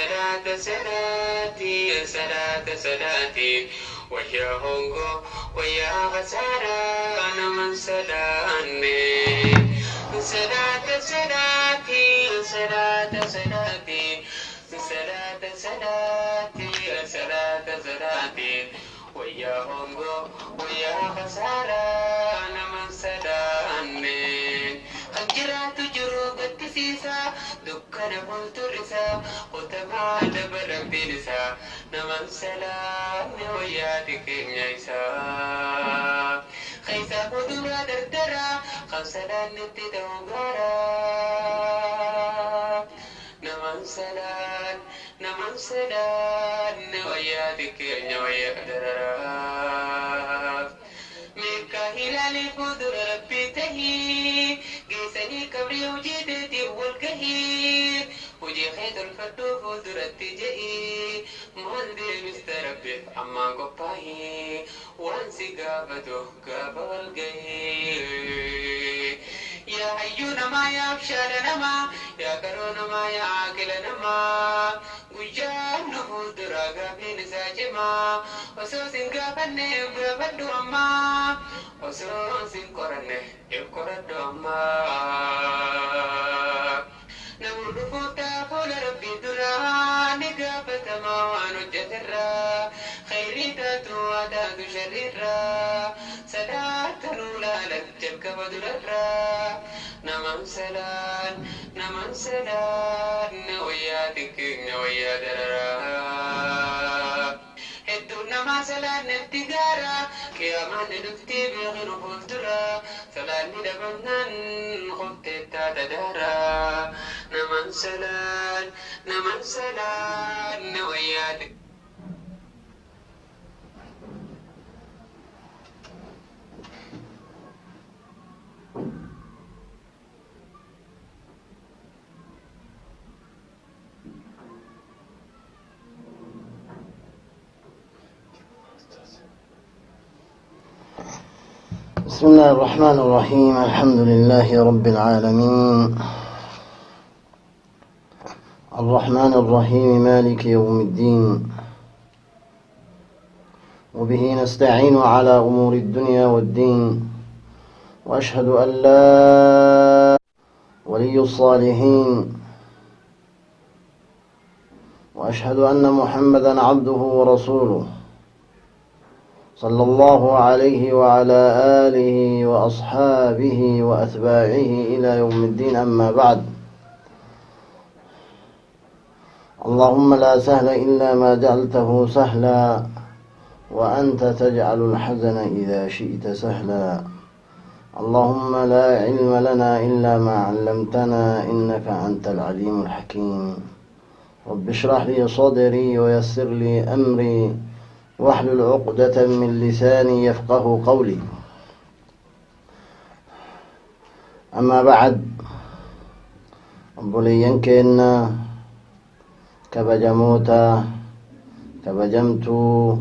Salaata salaatii salaata salaatii wayyaa hongoo wayyaa khasaaraa naman salaanne. Salaata salaatii salaata salaatii salaata salaatii salaata salaatii wayyaa hongoo wayyaa khasaaraa naman salaanne. Kan jiraatu jiru gaddisiisa dukkana fuuldurri isaa qotamaa daba rabbiin isaa naman salaanne wayyaa xiqqeenya isaa. Keessa fuuldura dardara kan salaannetti ta'u gaara. Naman salaan naman salaanne wayyaa xiqqeenya wayyaa dararaa. Meeqa ilaalee fuuldura rabbii tahii geessanii qabrii hojii teetiif wal gahii hojii kee tolfadhuu fuulduratti je'ii maal deebista rabbiif ammaan qophaa'ii waan si gaafatu gaafa wal gahii. Yaa hayyuu namaa yaa abshaala namaa yaa qaroo namaa yaa aaqila namaa guyyaan nu fuulduraa gaafiin isaa cimaa osoo sin gaafanne gaafadhu ammaa osoo sin qoranne if qoradhu ammaa. Namni dhufuudhaa fuula rabbii duraa ni gaafatamaa waan hojjeterraa khayrii taatu waa taatu sharriirraa salaata nuu laalan jalqaba durarraa naman salaan naman salaan wayyaa xiqqeenya wayyaa dararaa. Hedduun namaa salaannetti gaara qiyaamaan ni dhuftii beeknu fuuldura salaanni dhabamnaan qofteettaa dadaara naman salaan naman salaan wayyaa xiqqeenya. بسم الله الرحمن الرحيم. الحمد لله رب العالمين الرحمن الرحيم مالك يوم الدين وبه نستعين على أمور الدنيا والدين وأشهد أن لا ولي الصالحين وأشهد أن محمدا عبده ورسوله صلى الله عليه وعلى آله وأصحابه وأتباعه إلى يوم الدين. أما بعد، اللهم لا سهل إلا ما جعلته سهلا وأنت تجعل الحزن إذا شئت سهلا. اللهم لا علم لنا إلا ما علمتنا إنك أنت العليم الحكيم. رب اشرح لي صدري ويسر لي أمري واحلل عقدة من لساني يفقه قولي. أما بعد، obboleeyyan keenya kabajamoota kabajamtuu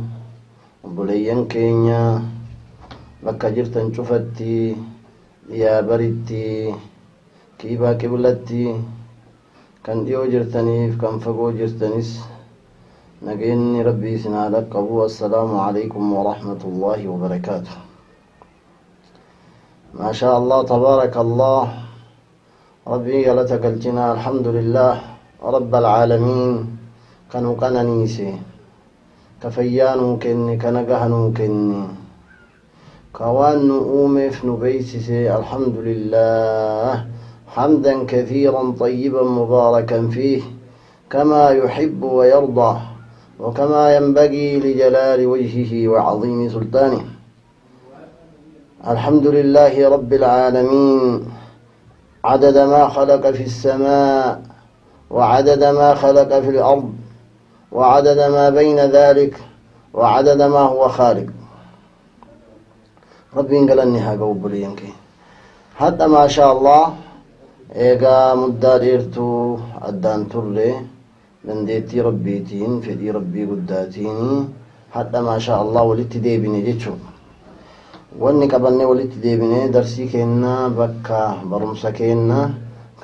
obboleeyyan keenya bakka jirtan cufatti, dhiyaa baritti, kiibaa qiblatti, kan dhiyoo jirtaniif kan fagoo jirtanis, nageenyi rabbii isin haa dhaqqabu. Assalaamu alaykum warahmatullaahi wabarakaatu. ما شاء الله تبارك الله، rabbii galata galchina. الحمد لله رب العالمين ka nu qananiise, ka fayyaa nuu kenne, ka nagaha nuu kenne, ka waan nu uumeef nu beeysise. الحمد لله حمدا كثيرا طيبا مباركا فيه كما يحب ويرضى وكما ينبغي لجلال وجهه وعظيم سلطانه. الحمد لله رب العالمين عدد ما خلق في السماء وعدد ما خلق في الأرض وعدد ما بين ذلك وعدد ما هو خالق. Rabbiin galanni haa ga'u. Obboleeyyan hadha, maashaa Allah, eegaa muddaa dheertuu addaan turre, dandeettii rabbiitiin, fedhii rabbii guddaatiin hadha, maashaa Allah, walitti deebine jechuudha. Wanni qabannee walitti deebine darsii kennaa bakka barumsa kennaa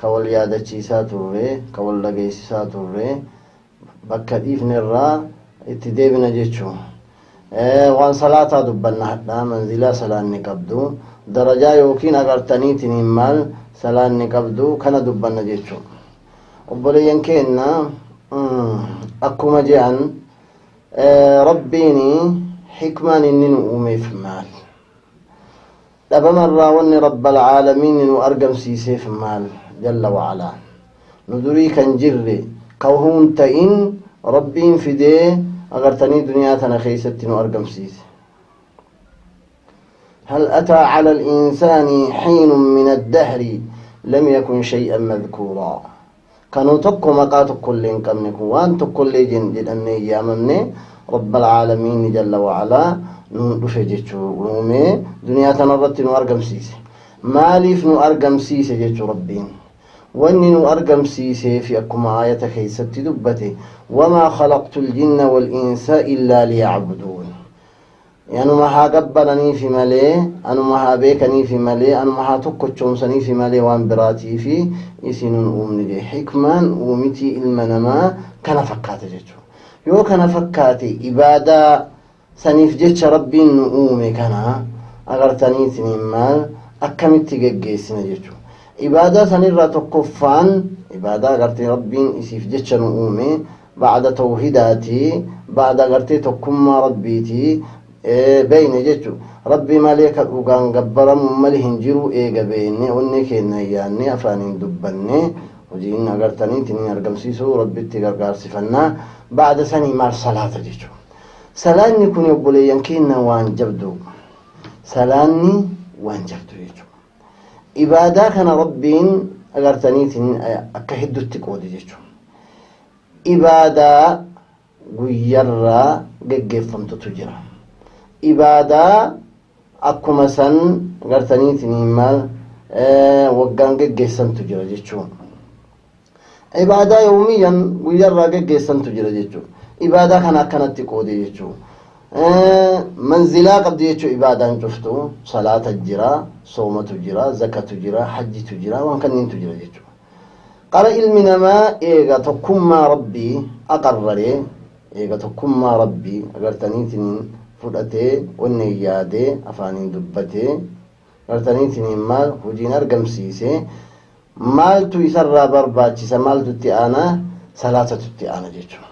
ka wal yaadachiisaa turre, ka wal dhageessisaa turre. Bakka dhiifne irraa itti deebina jechuu. Waan salaataa dubbanna hadhaa, manzilaa salaanni qabdu, darajaa yookiin agartaniitiin maal salaanni qabdu kana dubbanna jechuu. Obboleeyyan keenna, akkuma je'an, Rabbiin hikmaan inni nu uumeef maal? Dhabamarraa wanni Rabbal Caalamiin nu argamsiiseef maal? Jalla wa'alaa. Nu durii kan jirre ka huun ta'in Rabbiin fidee agartanii duniyaa tana keessatti nu argamsiise. هل أتى على الإنسان حين من الدهر لم يكن شيئا مذكورا. Kanuu tokko maqaa tokkollee hin qabne kun, waan tokkollee jedhamne hin yaamamne, Rabbal Caalamiin jalla wa'alaa nuun dhufe jechuu, uumee duniyaa tanarratti nu argamsiise. Maaliif nu argamsiise jechuu? Rabbiin wanni nu argamsiisee fi akkuma aayata keessatti dubbate: وما خلقت الجن والإنس إلا ليعبدون. Anuma haa gabbaraniifi malee, anuma haa beekaniifi malee, anuma haa tokkochoomsaniifi malee, waan biraatiifi isinun uumne jee. Hikmaan uumitii ilma namaa kana fakkaate jechuudha. Yoo kana fakkaate, ibaadaa saniif jecha Rabbiin nu uume kana agartaniitiin maal akkamitti geggeessina jechuudha. Ibaadaa sanirraa tokkoffaan, ibaadaa agartee Rabbiin isiif jecha nu uume, bacda tawhidaatii, bacda agartee tokkummaa Rabbiitii beeyne jechu, Rabbi malee ka dhugaan gabbaramu mali hin jiru eega beeyne, onnee keenya yaanne, afaaniin dubbanne, hojiin agartaniitiin hin argamsiisu, Rabbitti gargaarsifannaa, bacda sanii maal? Salaata jechu. Salaanni kun, obboleeyyan keenya, waan jabdu. Salaanni waan jabdu jechu. Ibaadaa kana Rabbiin agartaniitiin akka heddutti qoode jechu. Ibaadaa guyyarraa geggeeffamtutu jira. Ibaadaa akkuma san agartaniitiin maal waggaan geggeessantu jira jechuun. Ibaadaa yoomiyyaan guyyarraa geggeessantu jira jechuun. Ibaadaa kana akkanatti qoode jechuun. Manzilaa qabdi jechuun. Ibaadaan cuftu salaata jira, soomatu jira, zakatu jira, hajjitu jira, waan kanneentu jira jechuudha. Qara ilmi namaa eega tokkummaa Rabbii aqarraree, eega tokkummaa Rabbii agartaniitiin fudhatee, onnee yaadee, afaaniin dubbatee, agartaniitiin maal hojiin argamsiise, maaltu isarraa barbaachisa? Maaltu itti aanaa? Salaatatu itti aana jechuudha.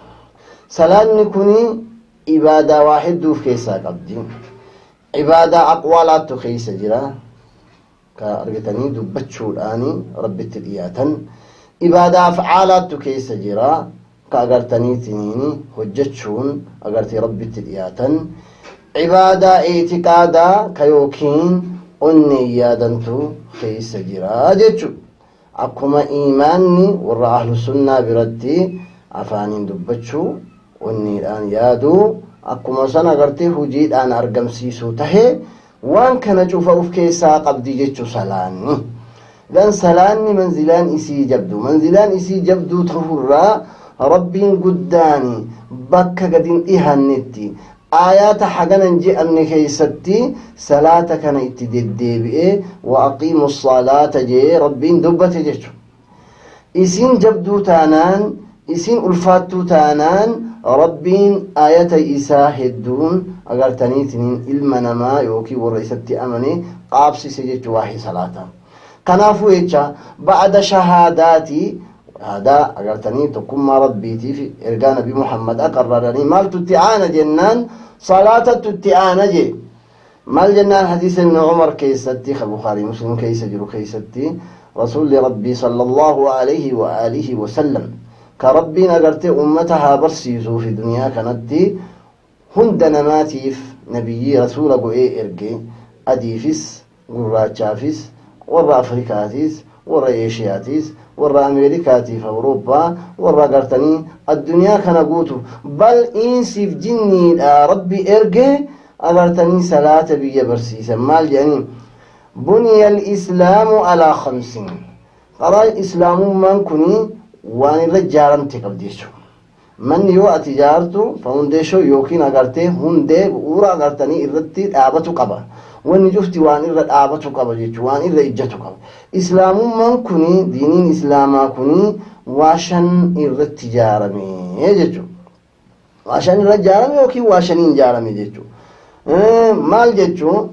Salaanni kuni ibaadaa waa hedduuf keessaa qabdi. Ibaadaa aqwaalaattu keessa jira, ka argatanii dubbachuudhaani Rabbitti dhiyaatan. Ibaadaa afcaalaattu keessa jira, ka agartaniitiin hojjechuun agartee Rabbitti dhiyaatan. Ibaadaa eetiqaadaa ka yookiin onnee yaadantu keessa jira jechuudha. Akkuma iimaanni warra ahlu sunnaa biratti afaaniin dubbachuu, onniidhaan yaaduu, akkuma san agartee hojiidhaan argamsiisuu tahe, waan kana cufa uf keessaa qabdi jechu salaanni. Dan salaanni manzilaan isii jabdu, manzilaan isii jabduu tahurraa, Rabbiin guddaani bakka gadin dhihannetti aayaata haganan je'amne keessatti salaata kana itti deddeebi'ee وأقيموا الصلاة jee Rabbiin dubbate jechu. Isiin jabduu taanaan, isiin ulfaattuu taanaan, Rabbiin ayata isaa hedduun agartaniitiin ilma namaa yookiin warra isatti amane qaabsise jechuu waa'ee salaata. Kanaafuu jecha, ba'ada shahaadaati, shahaadaa agartanii tokkummaa Rabbiitiif ergaa Nabi Muhammad aqarraranii, maaltu itti aana jennaan, salaatattu itti aana jee. Maal jennaan, hadiisa Ibn Umar keessatti, ka Bukaarii Muslim keessa jiru keessatti, Rasuulli Rabbii صلى الله عليه وآله وسلم, ka Rabbiin agartee ummata haa barsiisuu fi duniyaa kanatti hunda namaatiif nabiyyii rasuula go'ee erge, adiifis gurraachaafis, warra Afrikaatiis, warra Eeshiyaatiis, warra Ameerikaatiif Awurooppaa, warra agartanii addunyaa kana guutu, bal insiif jinniidha Rabbi erge, agartanii salaata biyya barsiisan. Maal jedhanii? بني الإسلام على خمس. Qaraa islaamummaan kuni waan irra ijaaramte qabdi jechuudha. Manni yoo ati ijaartu foundation yookiin agartee hundee bu'uura agartanii irratti dhaabatu qaba. Wanni cufti waan irra dhaabatu qaba jechuudha. Waan irra ijjatu qaba. Islaamummaan kuni, diiniin islaamaa kuni, waa shan irratti ijaarame jechuudha. Waa shan irra ijaarame yookiin waa shaniin ijaarame jechuudha. Maal jechuun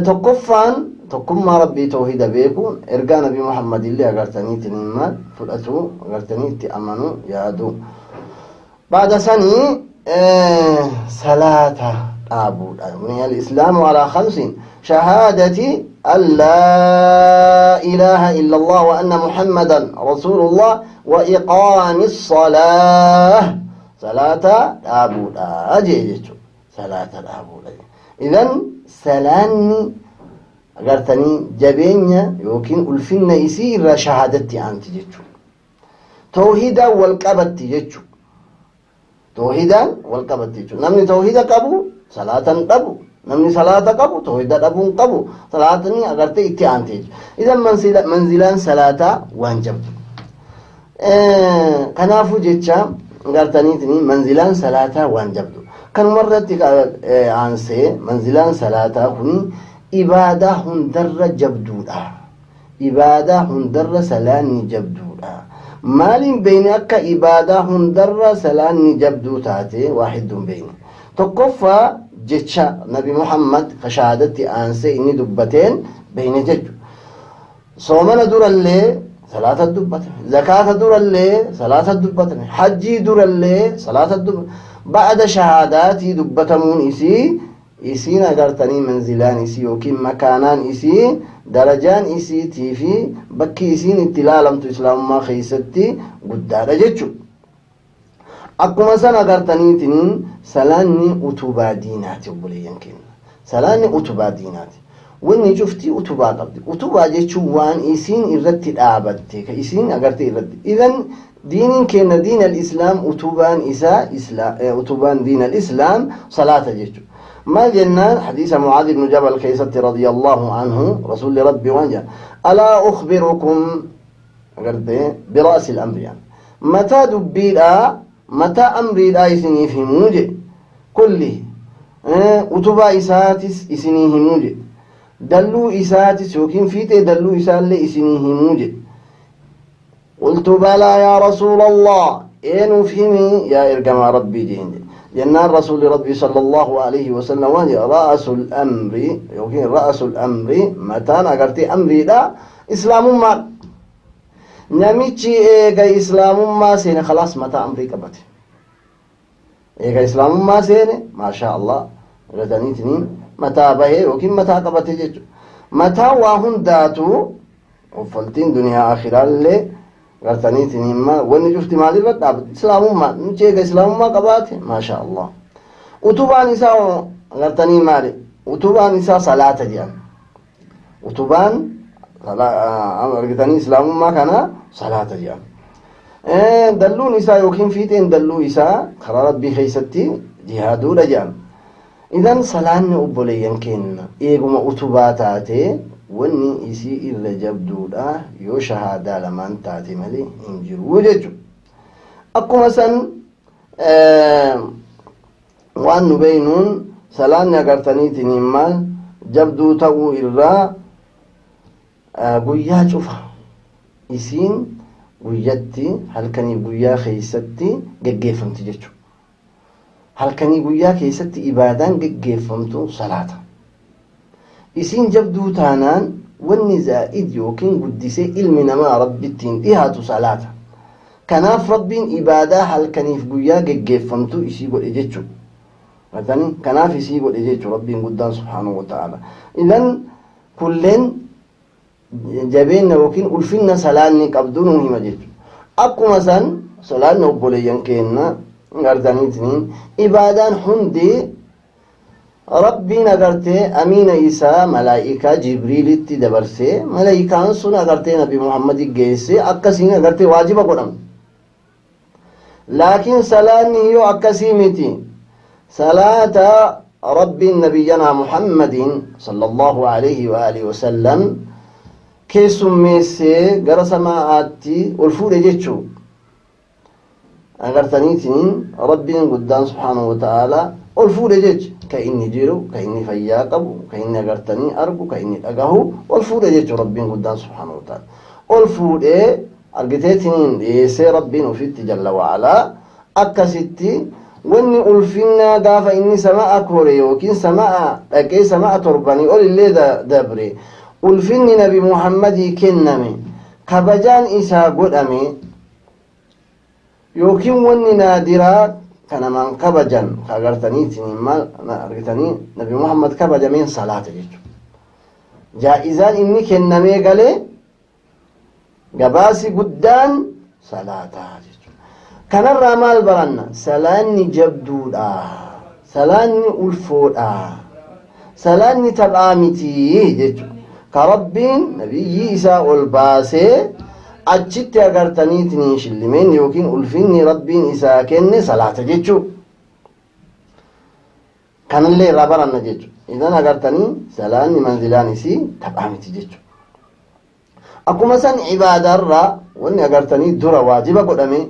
tokkoffaan tokkummaa rabbii tawhiida beekuun ergaa nabi Muhammad illee agartaniitiin maal fudhatu agartanii itti amanuu yaadu. Baada sanii salaata dhaabuudha. Buniya al-islaamu alaa khamsin shahaadati an laa ilaaha illa Allah wa anna Muhammadan rasuulullah wa iqaami salaah salaata dhaabuudha jee jechuudha. Salaata dhaabuudha. Idan salaanni agartanii jabeenya yookiin ulfinna isii irraa shahaadatti aanti jechuudha. Tawhiidaan wal qabatti jechuudha. Tawhiidaan wal qabatti jechuudha. Namni tawhiida qabu salaatan dhabu. Namni salaata qabu tawhiida dhabuu hin qabu. Salaatni agartee itti aante jechuudha. Idan manzilaan salaataa waan jabdu. Kanaafuu jecha agartaniitiin manzilaan salaataa waan jabdu. Kanumarratti aansee manzilaan salaataa kuni ibaadaa hundarra jabduudha. Ibaadaa hundarra salaanni jabduudha. Maaliin beeyne akka ibaadaa hundarra salaanni jabduu taate waa hedduun beeyne. Tokkoffaa jecha Nabi Muhammad ka shahaadatti aansee inni dubbateen beeyne jechuudha. Soomana durallee salaata dubbatame. Zakaata durallee salaata dubbatame. Hajjii durallee salaata dubbatame. Ba'ada shahaadaatii dubbatamuun isii isiin agartanii manzilaan isii yookiin makaanaan isii darajaan isiitii fi bakki isiin itti ilaalamtu islaamummaa keessatti guddaadha jechuudha. Akkuma san agartaniitiin salaanni utubaa diinaati obboleeyyan keenya. Salaanni utubaa diinaati. Wanni cuftii utubaa qabdi. Utubaa jechuun waan isiin irratti dhaabatte ka isiin agarte irratti. Idan diiniin keenya diin al-islaam utubaan isaa utubaan diin al-islaam salaata jechuudha. Maal jennaan hadiisa Mucaadh ibnu Jabal keessatti radiyallahu anhu rasuulli rabbi waan jedhan alaa ukhbirukum agarte bira'si al-amri mataa dubbiidhaa mataa amriidhaa isiniif himuu jedhe kulli utubaa isaatis isinii himuu jedhe dalluu isaatis yookiin fiixee dalluu isaallee isinii himuu jedhe qultu balaa yaa rasuula allah eenuuf himi yaa ergamaa rabbii jeen jedhe jennaan rasuuli rabbii sala allahu alayhi wasallam waan jedhe ra'asul amri yookiin ra'asul amri mataan agartee amriidha islaamummaa namichi eega islaamummaa seene khalaas mataa amrii qabate eega islaamummaa seene maashaa allah agartaniitiniin mataa bahee yookiin mataa qabate jechuudha mataa waa hundaatu uffaltiin duniyaa akhiraallee agartaniitiniin wanni cufti maalirra dhaabbate islaamummaa namichi eega islaamummaa qabaate maashaa allah utubaan isaa agartanii maali utubaan isaa salaata jedhan utubaan argitanii islaamummaa kana salaata jedhan dalluun isaa yookiin fiixeen dalluu isaa karaa rabbii keessatti jihaaduudha jedhan idan salaanni obboleeyyan kenna eeguma utubaa taate wanni isii irra jabduudha yoo shahaadaa lamaan taate malee hin jiru jechuudha. Akkuma san waan nu beeynuun salaanni agartaniitiin maal jabduu ta'uu irraa guyyaa cufa isiin guyyatti halkanii guyyaa keessatti geggeeffamti jechuudha. Halkanii guyyaa keessatti ibaadaan geggeeffamtu salaata. Isiin jabduu taanaan wanni zaa'id yookiin guddisee ilmi namaa rabbittiin dhihaatu salaata. Kanaaf rabbiin ibaadaa halkaniif guyyaa geggeeffamtu isii godhe jechuudha. Kanaaf isii godhe jechuudha rabbiin guddaan subhaanahu wa ta'ala. Idan kulleen jabeenya yookiin ulfinna salaanni qabdu nu hima jechuudha. Akkuma san salaanni obboleeyyan keenya gartaniitiin ibaadaan hundi rabbiin agartee amiina isaa malaa'ikaa jibriilitti dabarsee malaa'ikaan sun agartee nabi muhammadi geessee akkasiin agartee waajiba godhama. Laakiin salaanni yoo akkasii miti salaata rabbiin nabiyyanaa muhammadiin sallallahu alayhi wa alihi wasallam keessummeessee gara samaa'aatti ol fuudhe jechuu agartaniitiin rabbiin guddaan subhaanahu wa ta'aalaa ol fuudhe jecha ka inni jiru ka inni fayyaa qabu ka inni agartanii argu ka inni dhagahu ol fuudhe jechu rabbiin guddaan subhaanahu wa ta'ala ol fuudhee argiteetiniin dhiyeessee rabbiin ofitti jalla wa'alaa akkasitti Wanni ulfinnaa gaafa inni sama'a kore yookiin sama'a dhaqee sama'a torbanii ol illee dabre, ulfinni Nabi Muhammadii kenname, kabajaan isaa godhame, yookiin wanni naadiraa kanamaan kabajan ka agartaniitiin maal argitanii Nabi Muhammad kabajameen salaata jechuudha. Jaa'izaan inni kennamee galee gabaasi guddaan salaataa jechuudha. Kanarraa maal baranna? Salaanni jabduudha. Salaanni ulfoodha. Salaanni taphaa miti jechuudha. Ka Rabbiin nabiyyii isaa ol baasee achitti agartaniitiin shillimeen yookiin ulfinni Rabbiin isaa kenne salaata jechuudha. Kanallee irraa baranna jechuudha. Idan agartanii salaanni manzilaan isii taphaa miti jechuudha. Akkuma san ibaadaarraa wanni agartanii dura waajiba godhame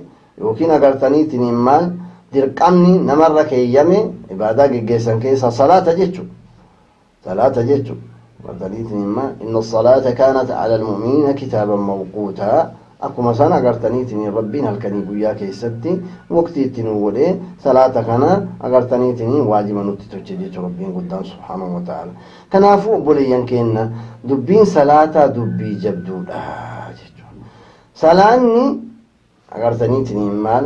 yookiin agartaniitiin maal dirqamni namarra keeyyame ibaadaa geggeessan keessaa salaata jechuudha. Salaata jechuudha. Agartaniitiin maal inna salaata kaanat ala almu'miniina kitaaban mawquutaa. Akkuma san agartaniitiin Rabbiin halkanii guyyaa keessatti waqtii itti nu godhee salaata kana agartaniitiin waajiba nutti tolche jechuudha Rabbiin guddaan subhaanahu wa ta'ala. Kanaafuu obboleeyyan keenya, dubbiin salaataa dubbii jabduudha jechuudha. Salaanni agartaniitiin maal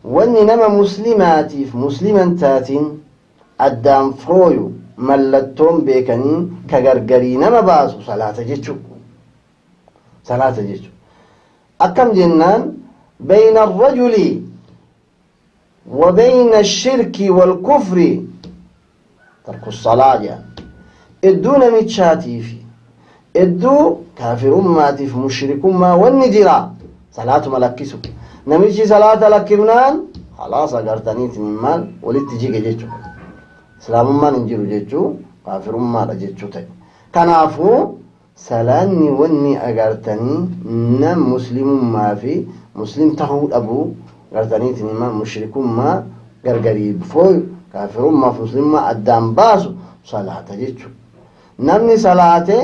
wanni nama muslimaatiif musliman taatiin addaan fooyu, mallattoon beekanii ka gargarii nama baasu salaata jechuudha. Salaata jechuudha. Akkam jennaan, bayna arrajuli wa bayna ashirki wal kufri tarku salaa jedhan. Idduu namichaatii fi idduu kaafirummaatiif mushrikummaa wanni jira salaatuma lakkisu. Namichi salaata lakkifnaan khalaas, agartaniitiin maal walitti jige jechuudha. Islaamummaan hin jiru jechuu, kaafirummaadha jechuu ta'e. Kanaafuu salaanni wanni agartanii nam muslimummaa fi muslim tahuu dhabuu, agartaniitiin maal mushrikummaa gargarii fooyu, kaafirummaa fi muslimummaa addaan baasu salaata jechuudha. Namni salaate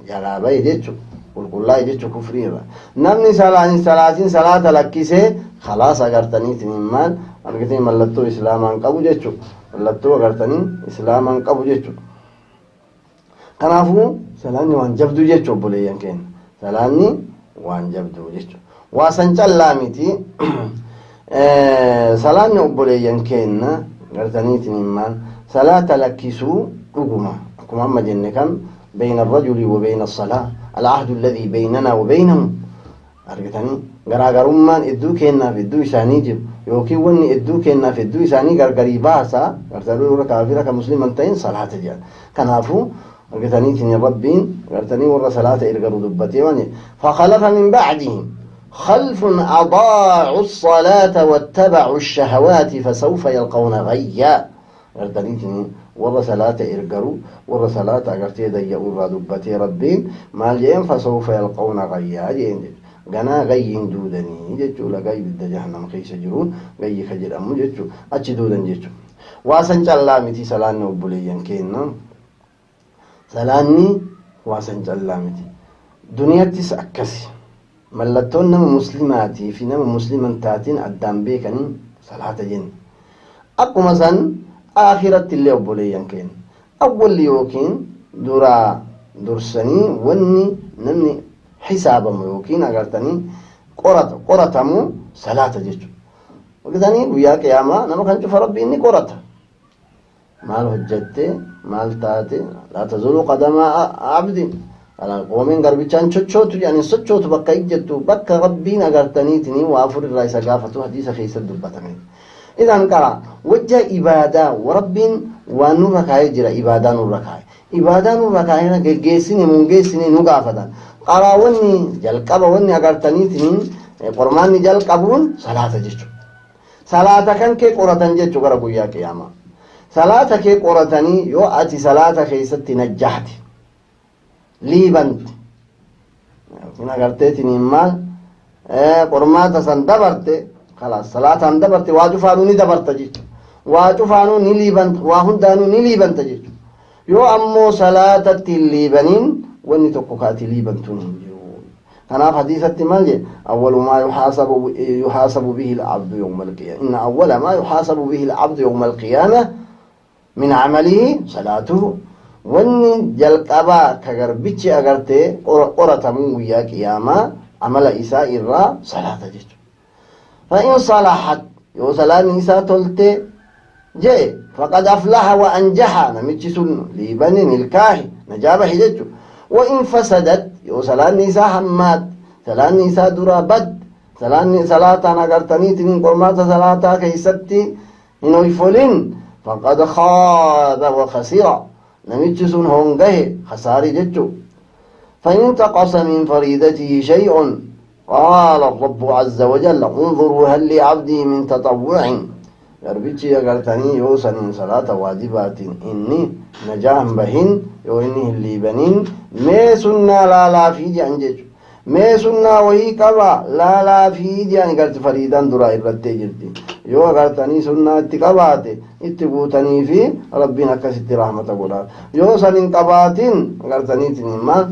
jalaa bahe jechuudha. Qulqullaa'e jechuu kufrii irra. Namni salaatin salaatiin salaata lakkisee khalaas, agartaniitiin maal argitanii mallattoo islaamaan qabu jechuudha. Mallattoo agartanii islaamaan qabu jechuudha. Kanaafuu salaanni waan jabduu jechuudha, obboleeyyan keenya. Salaanni waan jabduu jechuudha. Waa san callaa miti. Salaanni, obboleeyyan keenya, agartaniitiin maal salaata lakkisuu dhuguma akkuma amma jenne kan بين الرجل وبين الصلاة العهد الذي بيننا وبينهم. Argitanii, garaagarummaan idduu keennaaf idduu isaanii jiru yookiin wanni idduu keennaaf idduu isaanii gargarii baasa, gartanii warra kaafira ka musliman ta'in, salaata jedhan. Kanaafuu argitaniitiin Rabbiin gartanii warra salaata ergaru dubbatee waan jedhe: فخلف من بعدهم خلف أضاعوا الصلاة واتبعوا الشهوات فسوف يلقون غيا. Gartaniitiin warra salaata ergaru, warra salaata agartee dayya'u irraa dubbatee Rabbiin maal jeen? فسوف يلقون غيا jeen jedhe. Ganaa gayyiin duudanii jechuudha. Gayyi ibidda jahannam keessa jiruun gayyi ka jedhamu jechuu, achi duudan jechuu. Waa san callaa miti salaanni, obboleeyyan keenna. Salaanni waa san callaa miti. Duniyattis akkasi mallattoon nama muslimaatii fi nama musliman taatiin addaan beekanii salaata jenna. Akkuma san akhiratti illee, obboleeyyan keenya, awwalli yookiin duraa dursanii wanni namni xisaabamu yookiin agartanii qoratamu salaata jechuudha. Argitanii, guyyaa qiyaamaa nama kan cufa Rabbiin ni qorata. Maal hojjatte, maal taate? لا تزول قدما عبد, qoomeen garbichaan chochootu jedhanii sochootu bakka ijjattu bakka Rabbiin agartaniitini waa afur irraa isa gaafatu hadiisa keessatti dubbatame. Idan qara wajja ibaadaa Rabbiin waan nurra kaayee jira, ibaadaa nurra kaa'e. Ibaadaa nurra kaa'ee geggeessine mungeessine nu gaafatan. Qaraa wanni jalqaba wanni agartaniitiniin qormaanni jalqabuun salaata jechuudha. Salaata kan kee qoratan jechuu gara guyyaa qiyaamaa. Salaata kee qoratanii yoo ati salaata keessatti najjahte, liibante, yookiin agarteetiniin maal qormaata san dabarte, khalaas, salaataan dabarte, waa cufaanuu ni dabarta jechuudha. Waa cufaanuu ni liibanta, waa hundaanuu ni liibanta jechuudha. Yoo ammoo salaatatti hin liibaniin wanni tokko ka ati liibantuun hin jiru. Kanaaf hadiisatti maal jedhe? Awwalu maa yuhaasabu bihi al-abdu yawma al-qiyaama, inna awwala maa yuhaasabu bihi al-abdu yawma al-qiyaama min camalihi salaatuhu. Wanni jalqabaa ka garbichi agartee qoratamuu guyyaa qiyaamaa amala isaa irraa salaata jechuudha. Fa'in salahat, yoo salaanni isaa tolte jee, faqad aflaha wa anjaha, namichi sun liibani milkaahe najaa bahe jechuudha. Wa in fasadat, yoo salaanni isaa hammaat, salaanni isaa duraa bad, salaanni salaataan agartaniitiin qormaata salaataa keessatti hin hoyfolin, faqad khaaba wa khasira, namichi sun hongahe khasaarii jechuu. فإن انتقص من فريدته شيء قال الرب عز وجل: انظروا هل لعبدي من تطوع. Garbichi agartanii yoo saniin salaata waajibaatiin inni najaa hin bahin, yoo inni hin liibaniin, mee sunnaa laalaa fi jedhan jechu, mee sunnaa wahii qaba laalaa fi jedhan. Garti fariidaan duraa irrattee jirti, yoo agartanii sunnaa itti qabaate itti guutanii fi Rabbiin akkasitti rahmata godhaa. Yoo san hin qabaatin agartaniitiin maal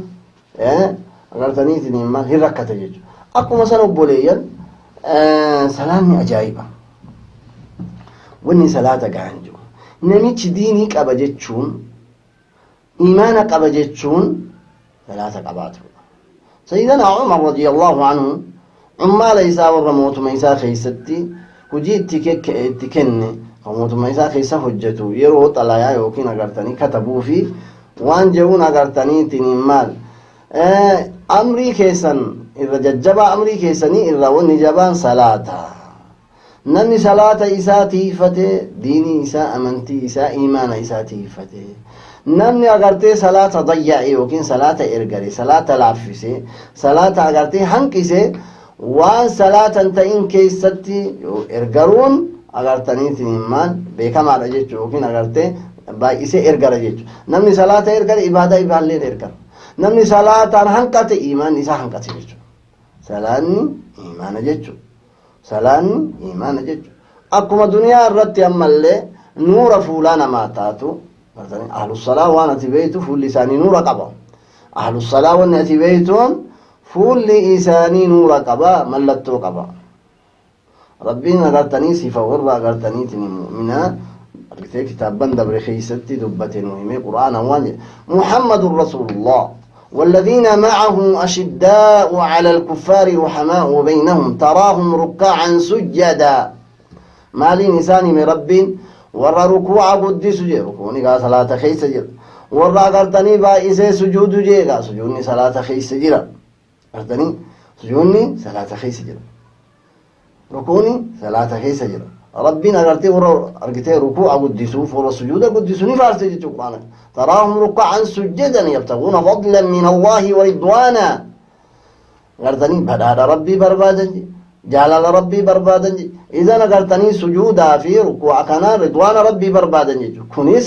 agartaniitiin maal hin rakkate jechuudha. Akkuma san obboleeyyan, salaanni ajaa'iba. Wanni salaata gahan jiru, namichi diinii qaba jechuun, imaana qaba jechuun salaata qabaatudha. Sayyidina Umar radiyallahu anhu ummaala isaa warra mootummaa isaa keessatti hojii itti kenne, kan mootummaa isaa keessa hojjetu, yeroo xalayaa yookiin agartanii katabuu fi waan jehuun agartaniitiin maal, amrii keessan irra jajjabaa, amrii keessanii irra wanni jabaan salaata. Namni salaata isaa tiifate diinii isaa, amantii isaa, imaana isaa tiifate. Namni agartee salaata dayya'e yookiin salaata ergare, salaata laaffise, salaata agartee hanqise, waan salaatan ta'in keessatti ergaruun agartaniitiin maal beekamaadha jechuu, yookiin agartee baay'isee ergara jechuudha. Namni salaata ergare ibaadaa ibaalleen ergara. Namni salaataan hanqate imaanni isaa hanqate jechuudha. Salaanni imaana jechuudha. Salaanni imaana jechuudha. Akkuma duniyaa irratti ammallee nuura fuulaa namaa taatu, ahlussalaa waan ati beektu fuulli isaanii nuura qaba. Ahlussalaa wanni ati beektuun fuulli isaanii nuura qaba, mallattoo qaba. Rabbiin agartanii sifa warra agartaniitiin mu'minaa argitee kitaabban dabre keessatti dubbate nu himee Qur'aana waan jedhe: Muhammadun Rasuulullah والذين معه أشداء على الكفار رحماء بينهم تراهم ركعا سجدا. Maaliin isaan hime Rabbiin? Warra rukuu'a guddisu jee, rukuuni gaa salaata keessa jira. Warra agartanii baay'isee sujuudu jee, gaa sujuudni salaata keessa jira. Agartanii sujuudni salaata keessa jira, rukuuni salaata keessa jira. Rabbiin agartee warra argitee rukuu'a guddisuuf warra sujuuda guddisu ni faarse jechuu Qur'aana. تراهم ركعا سجدا يبتغون فضلا من الله ورضوانا, agartanii badhaadha Rabbii barbaadan, jaalala Rabbii barbaadan. Idan agartanii sujuudaa fi rukuu'a kanaan ridwaana Rabbii barbaadan jechuudha. Kunis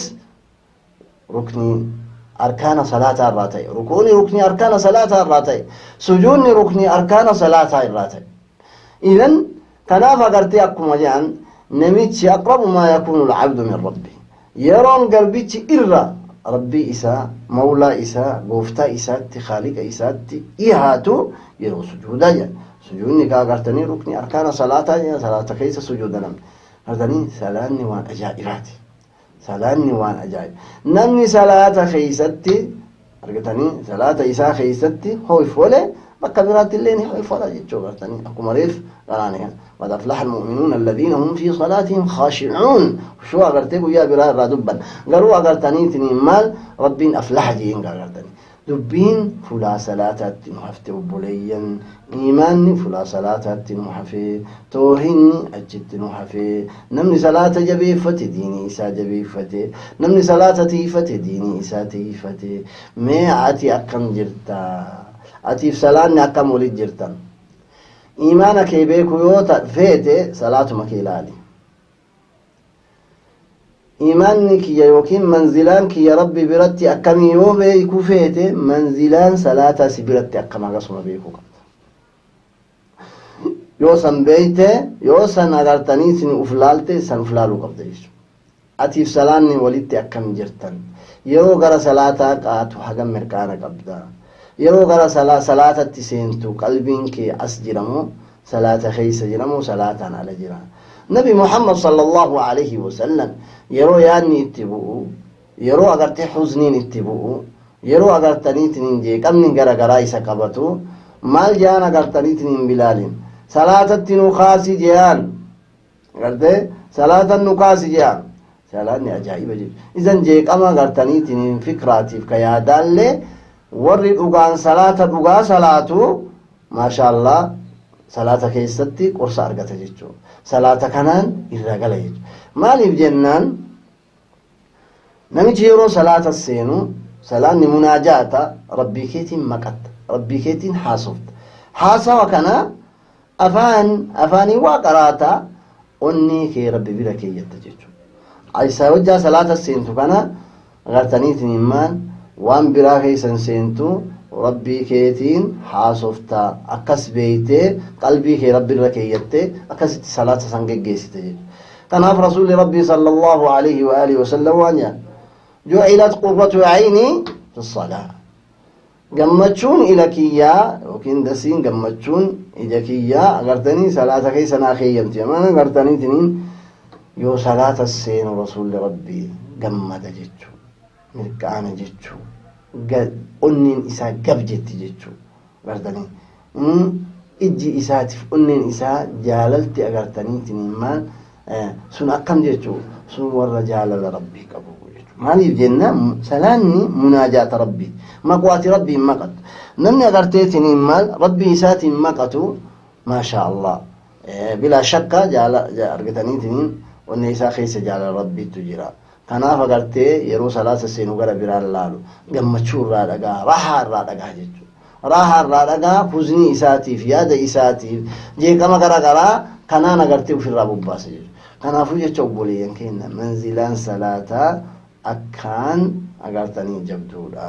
ruknii arkaana salaataa irraa ta'e. Rukuuni ruknii arkaana salaataa irraa ta'e, sujuudni ruknii arkaana salaataa irraa ta'e. Idan kanaaf agartee akkuma jedhan namichi أقرب ما يكون العبد من ربه, yeroon garbichi irra Rabbii isaa, mawlaa isaa, gooftaa isaatti, khaaliqa isaatti dhihaatu yeroo sujuudaa jedha. Sujuudni kaa agartanii rukni arkaana salaataa jedha. Salaata keessa sujuuda namni agartanii. Salaanni waan ajaa'ibaati. Salaanni waan ajaa'ib. Namni salaata keeysatti argatanii salaata isaa keeysatti hoyfole bakka biraatti illee ni hoyfola jechuu. Agartanii akkuma reef qaraane, قد أفلح المؤمنون الذين هم في صلاتهم خاشعون. شو agartee guyyaa biraa irraa dubban garuu agartaniitiin maal Rabbiin أفلح jeen. Agartanii dubbiin fulaa salaataatti nu hafte obboleeyyan, imaanni fulaa salaataatti nu hafe, toohinni achitti nu hafe. Namni salaata jabeeffate diinii isaa jabeeffate, namni salaata tiifate diinii isaa tiifate. Mee ati akkam jirta? Atiif salaanni akkam walit jirtan? Imaana kee beeku yoo feete salaatuma kee ilaali. Imaanni kiyya yookiin manzilaan kiyya Rabbi biratti akkamii yoo beeku feete, manzilaan salaataa si biratti akkam akkasuma beekuu qabda. Yoo san beeyte, yoo san agartanii isin uf laalte, san uf laaluu qabda jechuudha. Atiif salaanni walitti akkam jirtan? Yeroo gara salaataa qaatu hagam mirqaana qabda? Yeroo gara salaatatti seentu qalbiin kee as jiramoo salaata keessa jiramoo salaataan ala jira? Nabi Muhammad sallallahu alaihi wasallam yeroo yaadni itti bu'u, yeroo agartee huzniin itti bu'u, yeroo agartaniitiin hin jeeqamni gara garaa isa qabatu, maal jaan agartaniitiin hin Bilaalin, "Salaatatti nu kaasi," jean. Agartee, "Salaatan nu kaasi," jean. Salaanni ajaa'iba jechuudha. Isan jeeqama agartaniitiin hin fikraatiif ka yaadaallee, warri dhugaan salaata dhugaa salaatu, maashaallah, salaata keessatti qorsa argata jechuudha. Salaata kanaan irra gala jechuudha. Maaliif jennaan, namichi yeroo salaata seenu, salaanni munaajaata, Rabbii keetiin maqatta, Rabbii keetiin haasofta. Haasawa kana afaan afaanii waa qaraataa, onnee kee Rabbi bira keeyyatta jechuudha. Isaa wajjaa salaata seentu kana agartaniitiin himmaan waan biraa keessan seentu, Rabbii keetiin haasofta. Akkas beeytee qalbii kee Rabbi irra keeyyattee akkasitti salaata san geggeessite jechuudha. Kanaaf Rasuulli Rabbii sallallahu alaihi wa alihi wasallam waan jedhan: "Ju'ilat qurratu ayni fi salaa." Gammachuun ila kiyyaa yookiin dasiin gammachuun ija kiyyaa agartanii salaata keessa naa keeyyamti. Amaan agartaniitiin yoo salaata seenu Rasuulli Rabbii gammada jechuu, mirqaana jechuu, onneen isaa gab jetti jechuu. Agartanii, ijji isaatiif onneen isaa jaalalti agartaniitiin maal sun akkam jechuu, sun warra jaalala Rabbii qabu. Maaliif jenna, salaanni munaajaata Rabbii, maqwaati Rabbiin maqatu. Namni agarteetiin maal Rabbii isaatiin maqatu, maashaa Allah, bilaa shakka jaala argataniitiin onnee isaa keessa jaalala Rabbiitu jira. Kanaaf agartee yeroo salaata seenu gara biraan laalu, gammachuu irraa dhagaa, rahaa irraa dhagaa jechuudha. Rahaa irraa dhagaa, huznii isaatiif, yaada isaatiif, jeeqama gara garaa kanaan agartee ofirraa bobbaasa jechuudha. Kanaafuu jecha, obboleeyyan keenya, manzilaan salaataa akkaan agartanii jabduudha.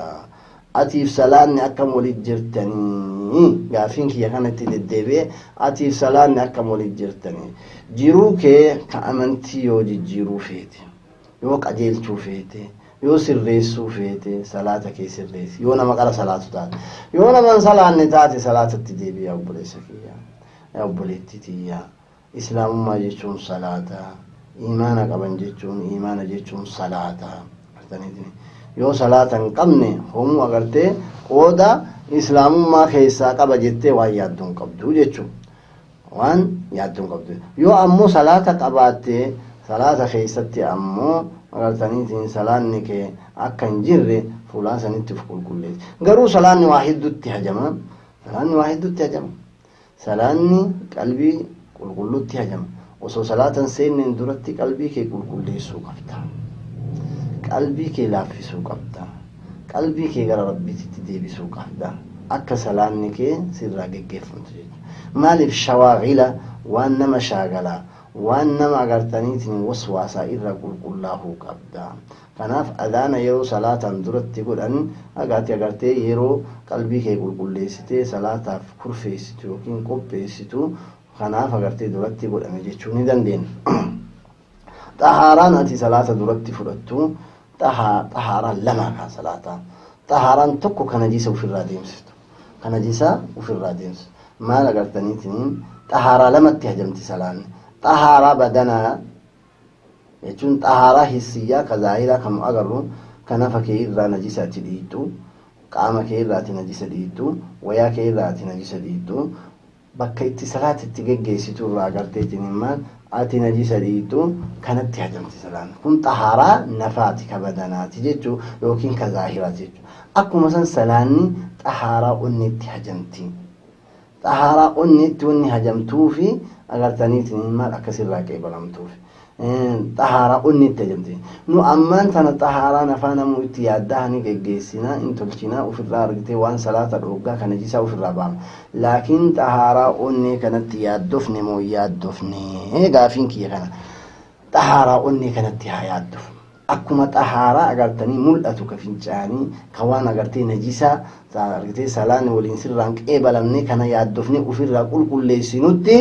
Atiif salaanni akkam walit jirtanii? Gaafiin kiyya kanatti deddeebi'e. Atiif salaanni akkam walit jirtanii? Jiruu kee ka amantii yoo jijjiiruu feete, yoo qajeelchuu feete, yoo sirreessuu feete, salaata kee sirreessi. Yoo nama qara salaatu taate, yoo nama hin salaanne taate, salaatatti deebi'a. Obboleessa kiyya, yaa obboleettii tiyya, Islaamummaa jechuun salaata. Imaana qaban jechuun, imaana jechuun salaata. Yoo salaata hin qabne, homuu agartee qooda Islaamummaa keessaa qaba jettee waan yaadduu hin qabdu jechuun, waan yaadduu hin qabdu. Yoo ammoo salaata qabaatte, salaata keessatti ammoo agartaniitiin salaanni kee akka hin jirre fuulaa sanitti of qulqulleessi. Garuu salaanni waa hedduutti hajama. Salaanni waa hedduutti hajama. Salaanni qalbii qulqulluutti hajama. Osoo salaatan seenneen duratti qalbii kee qulqulleessuu qabda, qalbii kee laaffisuu qabda, qalbii kee gara Rabbiititti deebisuu qabda, akka salaanni kee sirraa geggeeffamtu jechuudha. Maaliif, shawaaqila, waan nama shaagalaa, waan nama agartaniitiin waswaasaa irraa qulqullaahuu qabda. Kanaaf adaana yeroo salaataan duratti godhan agaati agartee yeroo qalbii kee qulqulleessitee salaataaf kurfeessitu yookiin qopheessitu, kanaaf agartee duratti godhame jechuu ni dandeenya. Xahaaraan ati salaata duratti fudhattu xahaaraan lama kan salaataa. Xahaaraan tokko kan najisa ofirraa deemsistu. Kan najisa ofirraa deemsistu. Maal agartaniitiin xahaaraa lamatti hajamti salaanni. Xahaaraa badanaa jechuun xahaaraa hissiyyaa ka zaahiraa kan nu agarru, kan nafa kee irraa najisa ati dhiittu, qaama kee irraa ati najisa dhiittu, wayaa kee irraa ati najisa dhiittu, bakka itti salaata itti geggeessitu irraa agarteetiin maal ati najisa dhiittu, kanatti hajamti salaan kun. Xahaaraa nafaati, ka badanaati jechuu yookiin ka zaahiraati jechuu. Akkuma san salaanni xahaaraa onneetti hajamti. Xahaaraa onneetti wanni hajamtuu fi agartaniitiin maal akkasirraa qeebalamtuuf xahaaraa onneetti hajamti. Nu ammaan tana xahaaraa nafaa namuu itti yaaddaa hani geggeessinaa, in tolchinaa, ofirraa argitee waan salaata dhooggaa kana jisaa ofirraa baama. Laakiin xahaaraa onnee kanatti yaaddofne moo yaaddofne? Gaafiin kiyya kana. Xahaaraa onnee kanatti haa yaaddofnu. Akkuma xahaaraa agartanii mul'atu, ka fincaanii, ka waan agartee najisaa argitee salaanni waliin sirraan qeebalamne kana yaaddofne ofirraa qulqulleessinutti,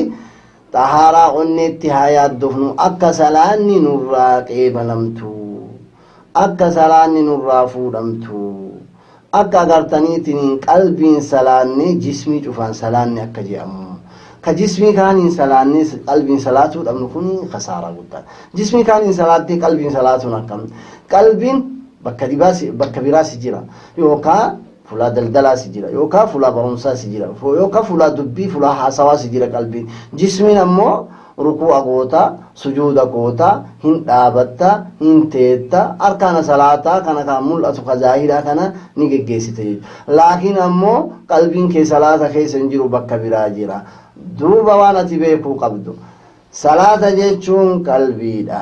xahaaraa onneetti haa yaaddofnu, akka salaanni nurraa qeebalamtu, akka salaanni nurraa fuudhamtu. Akka agartaniitiin qalbiin salaanne jismii cufaan salaanne akka jedhamu. Ka jismii kaaniin salaanne qalbiin salaatuu dhabnu kun kasaaraa guddaa. Jismii kaaniin salaattee qalbiin salaatuun akkam? Qalbiin bakka dhibaas bakka biraas jira yookaan fulaa daldalaas jira yookaan fulaa barumsaas jira yookaan fulaa dubbii, fulaa haasawaas jira qalbiin. Jismiin ammoo ruku'a goota, sujuuda goota, hin dhaabatta, hin teetta, arkaana salaataa kana kan mul'atu ka zaahiraa kana ni geggeessite jechuudha. Laakiin ammoo qalbiin kee salaata keessa hin jiru, bakka biraa jira. Duuba waan ati beekuu qabdu, salaata jechuun qalbiidha.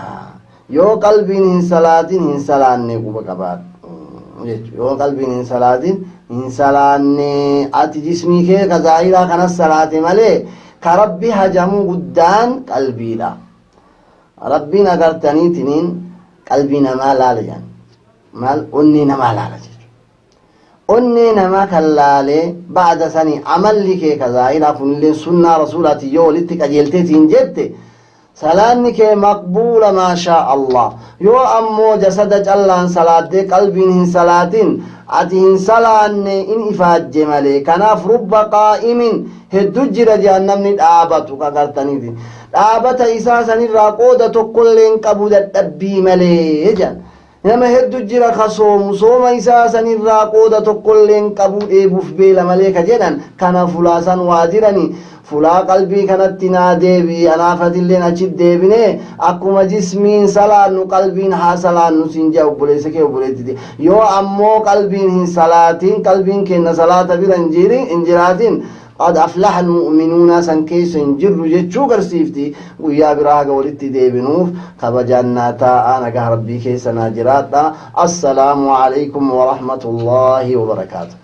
Yoo qalbiin hin salaatin hin salaanne quba qabaadhu jechuudha. Yoo qalbiin hin salaatin hin salaanne, ati jismii kee ka zaahiraa kanas salaate malee ka Rabbi hajamuu guddaan qalbiidha. Rabbiin agartaniitiniin qalbii namaa laala jedhan. Maal? Onnee namaa laala jechuudha. Onnee namaa kan laalee ba'da sanii amalli kee ka zaahiraa kunillee sunnaa rasuulaatiin yoo walitti qajeelteetiin jette, salaanni kee maqbuula, maashaa Allah. Yoo ammoo jasada callaan salaattee qalbiin hin salaatin, ati hin salaanne, in ifaajje malee. Kanaaf rubba qaa'imin, hedduu jira jedhan, namni dhaabatu ka gartaniiti dhaabata isaa sanirraa qooda tokkollee hin qabu dadhabbii malee jedhan. Nama hedduu jira ka soomu, sooma isaa sanirraa qooda tokkollee hin qabu dheebuuf beela malee ka jedhan. Kana fulaasan waa jirani fulaa qalbii kanatti naa deebi'i. Anaafatilleen achi deebine akkuma jismiin salaannu qalbiin haa salaannu siin jea obboleessa kee, obboleettiti. Yoo ammoo qalbiin hin salaatin, qalbiin kenna salaata bira hin jiraatin, qad aflaha almu'minuuna san keessa hin jirru jechuu garsiifti. Guyyaa biraa haga walitti deebinuuf kabajaan naa taa'a, nagaa Rabbii keessa naa jiraadha. Assalaamu alaykum warahmatullaahi wabarakaatu.